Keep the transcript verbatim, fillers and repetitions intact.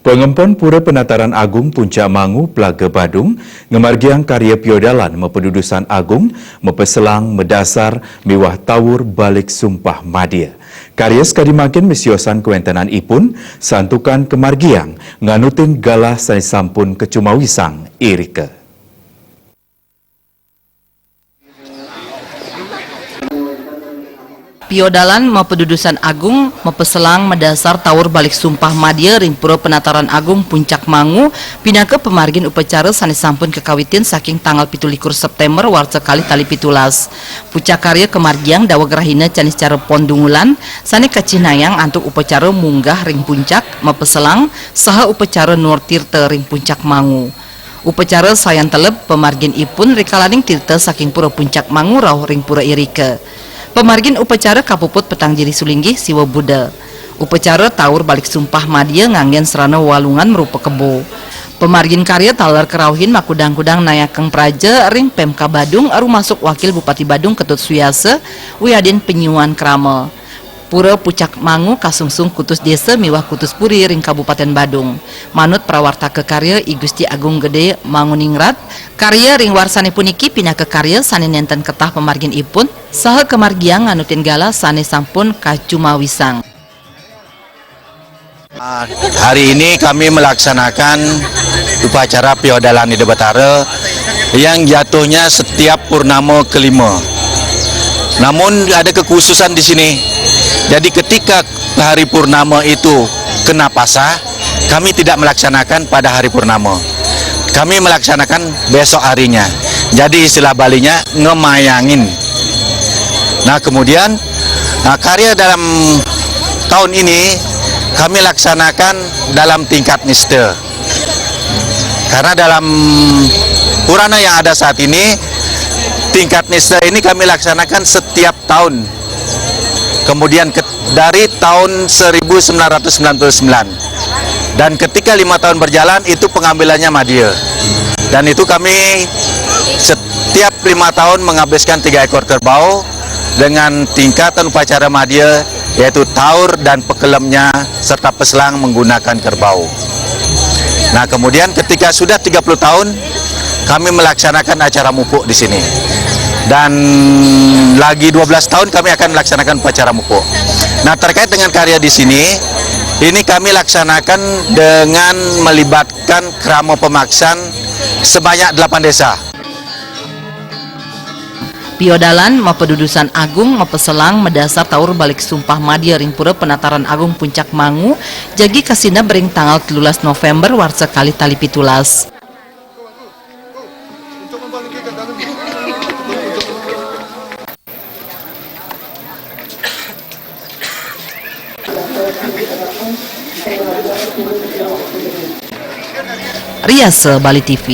Pengempon Pura Penataran Agung Puncak Mangu, Plaga Badung, ngamargiang karya piodalan mapadudusan agung, mapaselang, madasar, miwah tawur balik sumpah madia. Karya sakadi mangkin masiosan kawéntenanipun, santukan kamargiang nganutin galah sané sampun kacumawisang irika. Piodalan mapadudusan agung, mapaselang madasar tawur balik sumpah madia ring Pura Penataran Agung Puncak Mangu, pinaka pamargin upacara sané sampun kakawitin saking tanggal pitu likur Séptémber warsa kalih tali pitulas. Pucak karya kamargiang daweg rahina Canis Cara Pondungulan, sané kacihnayang antuk upacara munggah ring puncak, mapaselang, saha upacara nuur tirta ring Puncak Mangu. Upacara sayan teleb pamarginipun rikalaning tirta saking Pura Puncak Mangu rauh ring pura irika. Pamargin upacara kapuput petang jirih sulinggih Siwa Buddha. Upacara tawur balik sumpah madia nganggén srana walungan marupa kebo. Pamargin karya taler karauhin makudang-kudang nayakang praja ring Pemkab Badung, rumasuk Wakil Bupati Badung Ketut Suyasa, wiadin panyuan krama. Pura Pucak Mangu kasungsung kutus désa miwah kutus puri ring Kabupatén Badung. Manut prawartaka karya I Gusti Agung Gedé Manguningrat, karya ring warsané puniki pinaka karya sané nénten ketah pamarginipun, saha kamargiang nganutin galah sané sampun kacumawisang. Ah, hari ini kami melaksanakan upacara piodalan Ida Batara yang jatuhnya setiap purnama kelima. Namun ada kekhususan di sini. Jadi ketika hari purnama itu kena pasah, kami tidak melaksanakan pada hari purnama. Kami melaksanakan besok harinya. Jadi istilah Balinya ngemayangin. Nah, kemudian, nah, karya dalam tahun ini kami laksanakan dalam tingkat nista. Karena dalam purana yang ada saat ini, tingkat nista ini kami laksanakan setiap tahun. Kemudian ke-, dari tahun seribu sembilan ratus sembilan puluh sembilan. Dan ketika lima tahun berjalan, itu pengambilannya madia. Dan itu kami setiap lima tahun menghabiskan tiga ekor kerbau dengan tingkatan upacara madia, yaitu tawur dan pekelemnya serta peselang menggunakan kerbau. Nah, kemudian ketika sudah tiga puluh tahun, kami melaksanakan acara mupuk di sini. Dan lagi dua belas tahun kami akan melaksanakan upacara mupuk. Nah, terkait dengan karya di sini, ini kami laksanakan dengan melibatkan krama pamaksan sebanyak delapan desa. Piodalan mapadudusan agung, mapaselang, madasar tawur balik sumpah madia ring Pura Penataran Agung Puncak Mangu, jagi kasineb ring tanggal telulas Novémber warsa kalih tali pitulas. Riasa Bali T V.